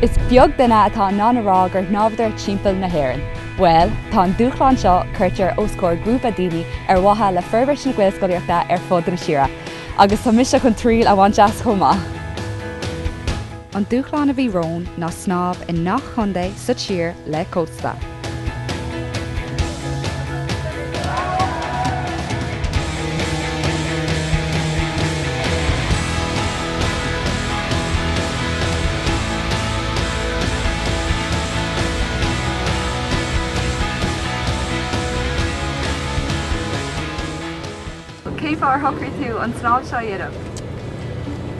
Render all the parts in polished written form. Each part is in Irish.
Is beag duine atá in ann a rá gur shnámhadar timpeall na hÉireann. Bhuel, tá an dúshlán seo curtha os comhair grúpa daoine ar mhaithe le forbairt na Gaelscolaíochta ar fud na tíre. Agus tá mise chun triail a bhaint as chomh maith! An dúshlán a bhí romhainn ná snámh i ngach contae sa tír le cósta. Cén fáth ar shocraigh tú an snámh seo a dhéanamh?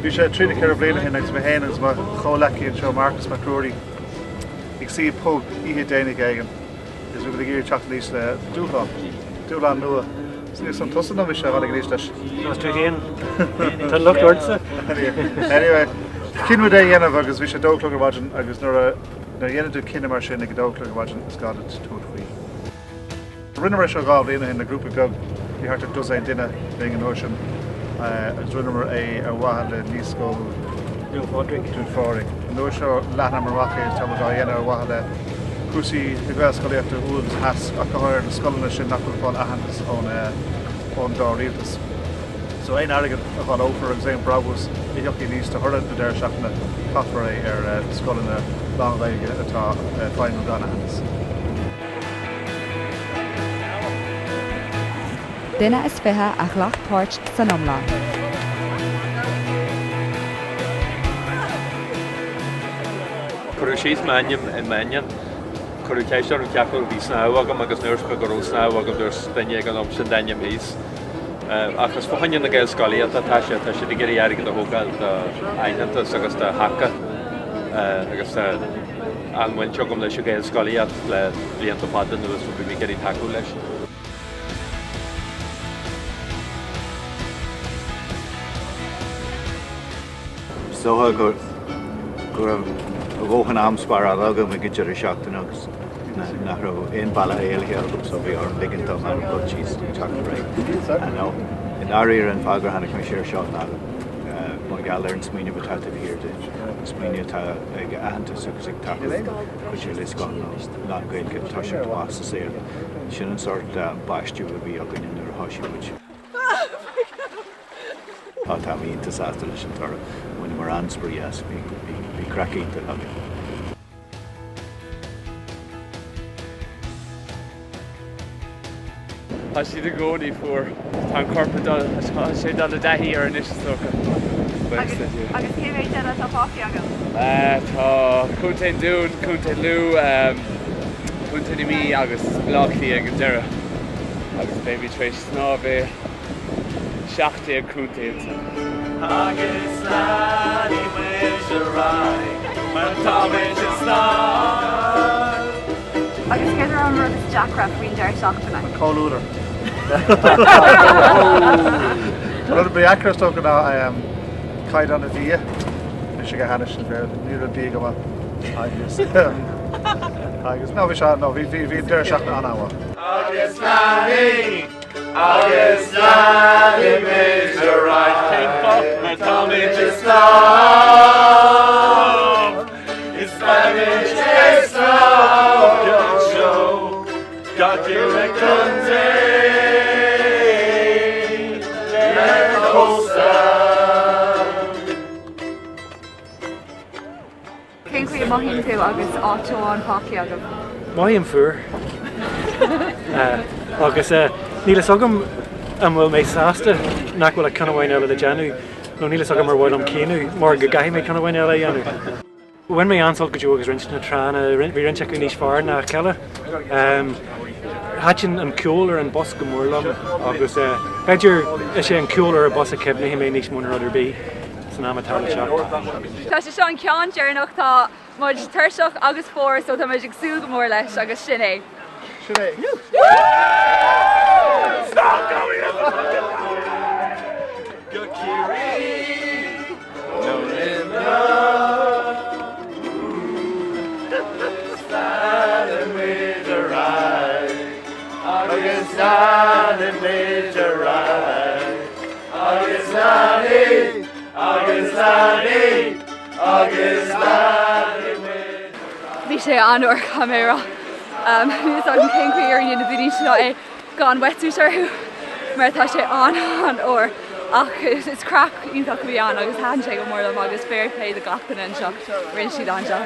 Bhí sé trí nó 4 bliana ó shin agus mé féin agus mo chomhleacaí anseo, Marcus Mac Ruairí, ag suí i bpub oíche déanach éigin agus bhí muid ag iarraidh teacht aníos le dúshlán, dúshlán nua. Is níl 'fhios a'm tusa nó mise a tháinig aníos leis. Más tú féin, tá an locht ortsa. Anyway, chinn muid é a dhéanamh agus bhí sé 2 a chlog ar maidin agus nuair a nuair a dhéanann tú cinneadh mar sin ag a 2 a chlog ar maidin is gá duit tabhairt faoi. Rinneamar é seo 2 bhliain ó shin le grúpa beag, bhí thart ar dosaen duine linn an uair sin agus rinneamar é ar mhaithe le Naíscoil Dún Phádraig. Dún Phádraig. An uair seo leathnamar amach é agus tá muid á dhéanamh ar mhaithe le cúrsaí na Gaelscolaíochta thuaidh agus theas ach go háirithe na scoileanna sin nach bhfuil ag fáil aitheantas ón dá rialtas. So aon airgead a bhaileofar agus aon brabús a thiocfaidh aníos de thoradh na deireadh seachtaine, caithfear é ar scoileanna lán-Ghaeilge atá ag feidhmiú gan aitheantas. Duine is 20 a ghlac páirt san iomlán. Cuireadh síos m'ainm i m'ainneoin. Cuireadh ceist orm cé acu a bhí snámh agam agus dúirt mé go raibh snámh agam dúirt duine ag an am sin d'ainm thíos. Ach is fá choinne na Gaelscolaíochta atá sé, tá siad ag iarraidh airgead a thógáil do aitheantas agus do thaca agus tá an-bhaint agam leis an Ghaelscolaíocht le blianta fada anuas so bhí mé ag iarraidh tacú leis. Is dócha go raibh a dhóthain am spárála agam ag an deireadh seachtaine agus nach raibh aon bealach éalaithe agam so bhí orm ligint dom dul síos teacht ar aghaidh. Nó i ndáiríre an fáth gur tháinig mise air seo ná mar gheall ar an smaoineamh atá taobh thiar de, an smaoineamh atá ag aitheantas agus ag tacú cuidiú le scoileanna lán-Ghaeilge toiseacht amach sa saol. Sin an sórt baisteadh a bhí againne nuair a thoisigh muid. Tá mé iontach sásta leis an toradh. Bhaineamar an-spraoi as. Bhí craic iontach againn. Tá siad i gcónaí fuar. Tá an corp ag dul, tá sé ag dul i dtaithí air anois is dócha. Agus cé mhéad eile atá fágtha agaibh? Tá Contae an Dúin, Contae Lú, Contae na Mí agus Baile Átha Cliath ag an deireadh. Agus beimid tar éis snámh i 17 contae ansin. Agus leanfaidh muid ar aghaidh mar táimid ag snámh. Agus céard a raibh an rud is deacra faoin deireadh seachtaine? An comhluadar. An rud a ba dheacra is dócha ná caighdeán an bhia. Bhí sé go hainnis an bhéar, ní raibh bia go maith. Agus agus no bhí sé no bhí bhí bhí an deireadh seachtaine an-mhaith. Agus leanfaidh Agus leanfaidh muid ar aghaidh cén fáth mar táimid ag snámh Is beimid ag snámh go deo gach uile contae le cósta. Cén chaoi a mothaíonn tú agus áit amháin fágtha agaibh? Mothaím fuar. Agus níl fhios agam an bhfuil mé sásta nach bhfuil ach ceann amháin eile le déanamh nó níl fhios agam ar mhaith liom caoineadh mar go gcaithfidh mé ceann amháin eile a dhéanamh. Bhain mé an-sult go deo agus roinnt de na tránna, bhí roinnt acu níos fearr ná a chéile. Thaitin an ceol ar an bus go mór liom agus b'fhéidir is é an ceol ar an bus a chuimhneoidh mé níos mó ná rud ar bith. san am atá le teacht. Tá sé seo an ceann deireanach, tá muid tuirseach agus fuar so tá muid ag súil go mór leis agus sin é. Sin é. Go Ciarraí nó Luimneach Leanfaidh muid ar aghaidh agus leanfaidh muid ar aghaidh. Agus leanfaidh, agus leanfaidh, agus leanfaidh muid. Bhí sé an-fhuar caithfidh mé a rá. Níl fhios agam cén chaoi a rinne na daoine seo é gan wetsuit orthu mar tá sé an-an-fhuar ach is craic iontach a bhí ann agus thaitin sé go mór liom agus fair play do gach duine anseo, rinne siad an-jab.